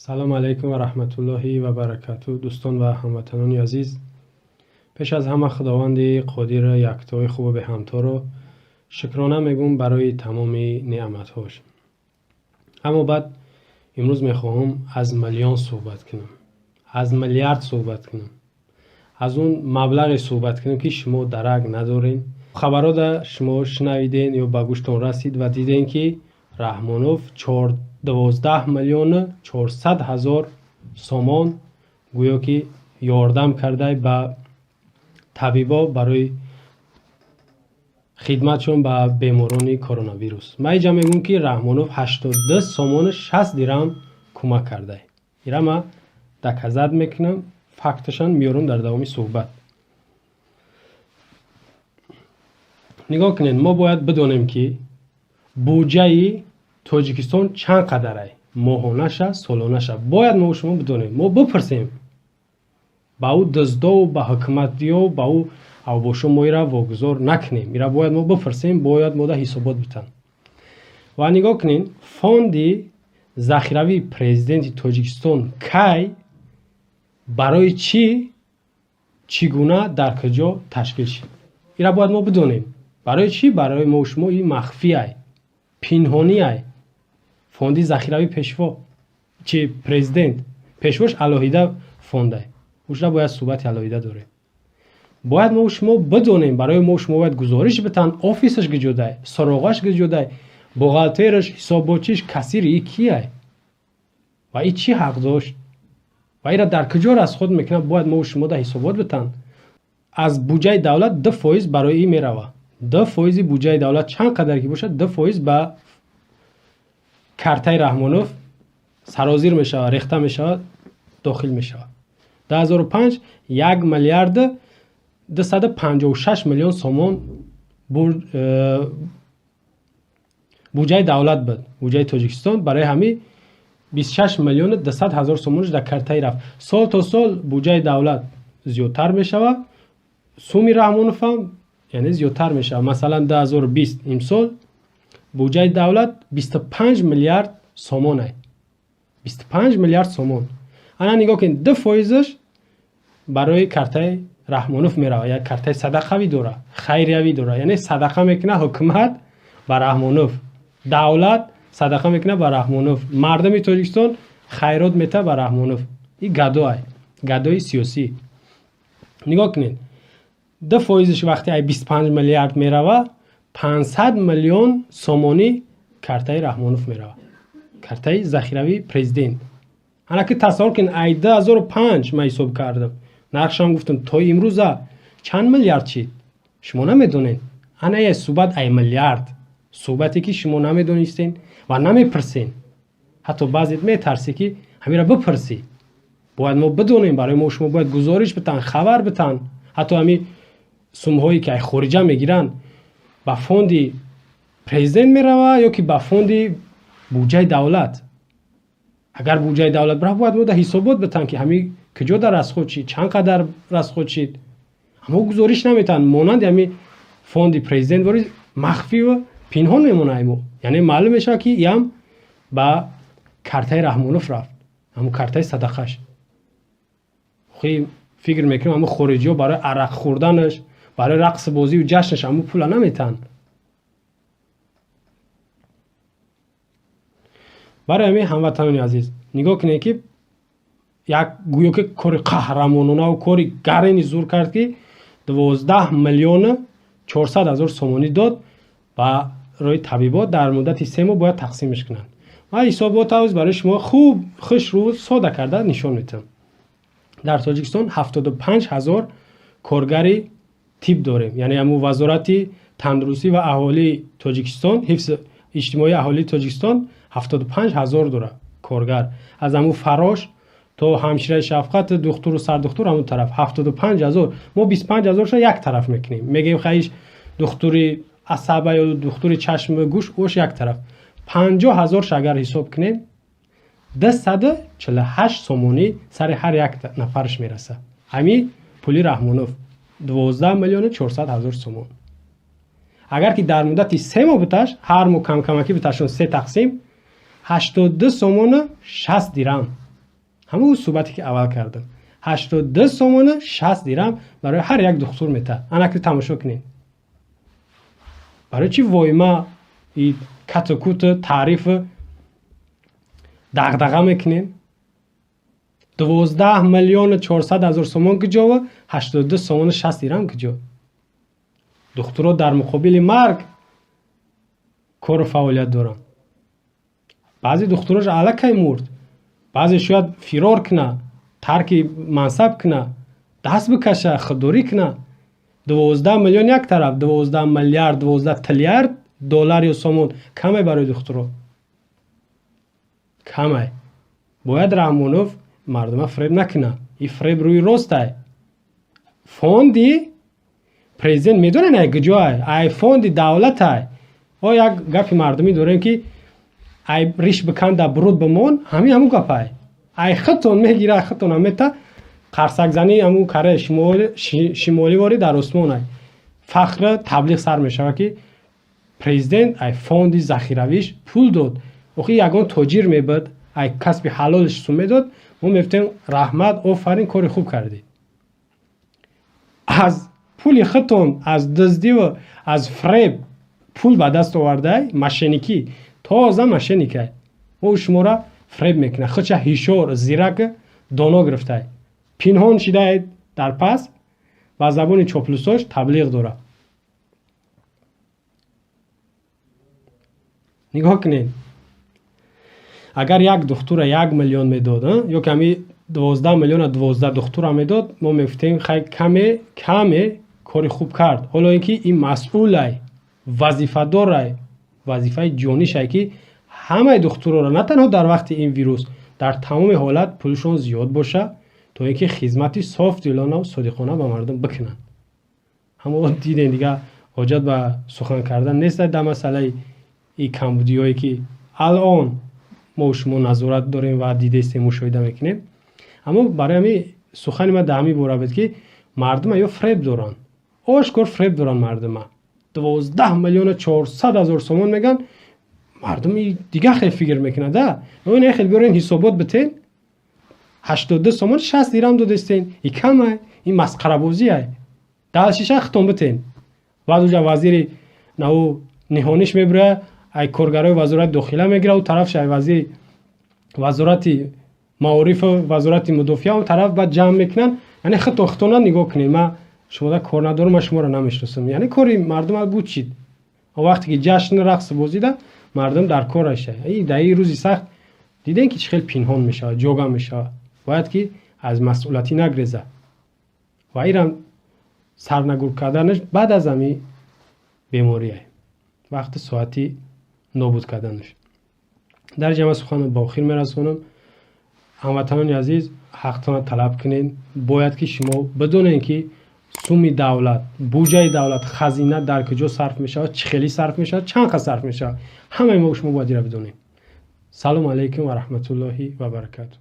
Салом алайкум ва раҳматуллоҳи ва баракату, дӯстон ва ҳамватанони азиз. Пеш аз ҳама Худованди қодир, яктои хубу беҳамторо шукрона мегӯм барои тамоми неъматҳош. Аммо баъд имрӯз мехоҳам аз миллион суҳбат кунам, аз миллиард суҳбат кунам, аз он маблағе суҳбат кунам, ки шумо дарак надорен. Хабарода шумо шунавиден ё ба гӯштон расид ва диден, ки Раҳмонов 12 миллиону 400 ҳазор сомон гӯё ки ёрдам кардай ба табибо барои хидматшон ба беморони коронавирус. Ман инҷа мегӯм, ки Раҳмонов 82 сомону 60 дирам кӯмак кардай. Ира ман доказать мекунам, факташам меёрам дар давоми суҳбат. Нигоҳ кунед, мо бояд бидонем, ки буҷаи Тоҷикистон чанд қадарай, моҳонаша, солонаша. Бояд мо шумо бидонем, мо бипурсем ба ӯ дуздову ба ҳукуматиё, ба ӯ авбошо. Мо ира вогузор накунем, ира бояд мо бипурсем, бояд мо да ҳисобот битан. Ва нигоҳ кунед, фонди захиравии президенти Тоҷикистон кай, барои чӣ, чӣ гуна, дар куҷо ташкил шид, ира бояд мо бидонем. Барои чӣ барои мо шумо ин махфиай, пинҳониай? Фонди захиравии пешво чи президент, пешвош алоҳида фондай, ушра бояд суҳбати алоҳида дорем. Бояд мо шумо бидонем, барои мо шумо бояд гузориш битан, офисаш гиҷодай, суроғаш гиҷодай, бухгалтераш, ҳисоббочиш, кассири и кияй ва и чӣ ҳақ дошт ва ира дар куҷо расход мекунад, бояд мо шумо да ҳисобот битан. Аз буҷаи давлат 2% барои ин мерава. 2 фоизи буҷаи давлат чанд қадар ки бошад, 2% ба картаи Раҳмонов сарозир мешавад, рехта мешавад, дохил мешавад. 2005 1 миллиарду 256 миллион сомон буҷаи давлат буд, буҷаи Тоҷикистон. Барои ҳамин 26 миллиону 200 ҳазор сомонаш дар картаи рафт. Сол то сол буҷаи давлат зиёдтар мешавад, суми Раҳмоновам яъне зиёдтар мешавад. Масалан, 2020, имсол буҷаи давлат 25 миллиард сомонай, 25 миллиард сомон. Ана нигоҳ кунед, 2 фоизаш барои картаи Раҳмонов меравад. Як картаи садақавӣ дора, хайриявӣ дора, яъне садақа мекунад ҳукумат ба Раҳмонов, давлат садақа мекунад ба Раҳмонов, мардуми Тоҷикистон хайрот метавад ба Раҳмонов. И гадоай, гадои сиёсӣ. Нигоҳ кунед, 2 фоизаш вақте ай 25 миллиард мерава, 500 миллион сомонӣ картаи Раҳмонов мерава, картаи захиравии президент. Ана ки тасаввур кунед, ай 2005 ман ҳисоб кардам, нархшам гуфтам, то имрӯза чанд миллиард шид, шумо намедонед. Ана я суҳбат ай миллиард, суҳбате ки шумо намедонистен ва намепурсен. Ҳатто баъзет метарсӣ, ки ҳамира бипурсӣ. Бояд мо бидонем, барои мо шумо бояд гузориш битан, хабар битан. Ҳатто ҳами сумҳое ки ай хориҷа мегиранд, ба фонди президент мерава ё ки ба фонди буҷаи давлат? Агар буҷаи давлат бирав, бояд мо да ҳисобот битан, ки ҳами куҷо дар расход шид, чанд қадар расход шид. Аммо гузориш наметаванд. Монанди ҳами фонди президент вори махфию пинҳон мемонад мо. Яъне маълум мешавад, ки иам ба картаи Раҳмонов рафт, ҳамун картаи садақаш. Хи фикр мекунем, ҳамун хориҷиҳо барои арақ хӯрданаш, барои рақси бозию ҷашнаш ҳамун пула наметаҳанд. Барои ҳамин, ҳамватанони азиз, нигоҳ кунед, ки як гӯё ки кори қаҳрамононаву кори гарени зур кард, ки 12 миллиону 400 ҳазор сомонӣ дод ба рои табибот, дар муддати 3 моҳ бояд тақсимш кунанд. Ман ҳисоботро барои шумо хуб, хушрӯ, сода карда нишон медиҳам. Дар Тоҷикистон 75 ҳазор коргари тиб дорем, яъне ҳамун Вазорати тандурустӣ ва аҳолии Тоҷикистон, ҳифзи иҷтимоии аҳолии Тоҷикистон 75 ҳазор дорад коргар, аз ҳамун фарош то ҳамшираи шафқат, духтуру сардухтур. Ҳамун тараф 75 ҳазор. Мо 25 ҳазорша як тараф мекунем, мегӯем, хаиш духтури асаба ё духтури чашму гӯш ош як тараф. 50 ҳазорша агар ҳисоб кунем, 248 сомонӣ сари ҳар як нафараш мерасад. Ҳамин пули Раҳмонов 12 миллиону 400 ҳазор сомон. Агар ки дар муддати 3 моҳ биташ, ҳар моҳ камкамакӣ биташон, се тақсим, 82 сомону 60 дирам. Ҳамон суҳбате ки аввал кардам, 82 сомона 60 дирам барои ҳар як духтур метаҳад. Анаки тамошо кунед, барои чӣ войма и кату куту таърифу дағдаға мекунем? 12 400 000 сомон куҷова, 82 сомону 60 дирам куҷо? Духтурҳо дар муқобили марг кору фаъолият доранд. Баъзе духтурош аллакай мурд, баъзе шояд фирор куна, тарки мансаб куна, даст бикаша, худдорӣ куна. 12 миллион як тараф, 12 миллиард, 12 триллиард доллар ё сомон камай барои духтуро, камай. Бояд Раҳмонов мардума фиреб накуна. И фиреб рӯи ростай. Фонди президент медонед ай куҷоай? Ай фонди давлатай. О, як гапи мардумӣ дорем, ки ай риш биканда, буруд бимон. Ҳамин ҳамун гапай. Ай худтон мегира, худтон мета. Қарсакзанӣ ҳамун Кореяи Шимоливорӣ дар осмонай. Фахр таблиғ сар мешавад, ки президент ай фонди захиравиш пул дод. Охи ягон тоҷир мебуд, ай касби ҳалолиш сум медод, мо мегуфтем: раҳмат, офарин, кори хуб кардӣ. Аз пули худтон, аз дуздиву аз фиреб пул ба даст овардай, мошенникӣ, тоза мошенникай. Мо шуморо фиреб мекунад, худша ҳушёр, зирак, доно гирифтай, пинҳон шидаед дар пас ба забони чоплусош таблиғ дорад. Нигоҳ кунед, агар як духтура 1 миллион медод ё ки ҳами 12 миллиона 12 духтура медод, мо мегуфтем: хай, каме каме кори хуб кард. Ҳоло ин ки ин масъулай, вазифадорай, вазифаи ҷонишай, ки ҳамаи духтуроро на танҳо дар вақти ин вирус, дар тамоми ҳолат пулшон зиёд боша, то ин ки хизмати софдилонаву содиқона ба мардум бикунанд. Ҳамо дидем, дига ҳоҷат ба сухан кардан нест дар масъалаи и камбудиҳое, ки алон мо шумо назорат дорем ва дидестем, мушоҳида мекунем. Аммо барои ҳамин сухани ман дар ҳамин бора буд, ки мардума ё фиреб доранд, ошкор фиреб доранд мардума. 12 400 000 сомон меган, мардуми дигар хел фикр мекунад. Да, ин хел биёрен, ҳисобот битен: 82 сомон 60 дирам додестен, и камай, ин масқарабозиай. Далшиша хитон битен. Баъд уҷа вазири наву ниҳониш мебирояд, ай коргарои вазорати дохила мегирад, у тарафш ай вазири вазорати маорифу вазорати мудофиа, он тараф баъд ҷамъ мекунанд. Яъне хитон хитона нигоҳ кунед, ман шумода кор надорам, ман шуморо намешиносам. Яъне кори мардум буд чид. Вақте ки ҷашн, рақс бозида, мардум дар кор аша. Дар ин рӯзи сахт дидем, ки чӣ хел пинҳон мешавад, ҷога мешавад. Бояд ки аз масъулиятӣ нагрезад ва ирам сарнагур карданаш баъд аз ҳамин беморие, вақти соати нобуд карданаш. Дар ҷамъа суханро ба охир мерасонам. Ҳамватанони азиз, ҳақтона талаб кунед. Бояд ки шумо бидонед, ки суми давлат, буҷаи давлат, хазина дар куҷо сарф мешавад, чӣ хеле сарф мешавад, чанд қад сарф мешавад. Ҳамаи мо шумо бояд ира бидонем. Салому алайкум ва раҳматуллоҳи ва баракату.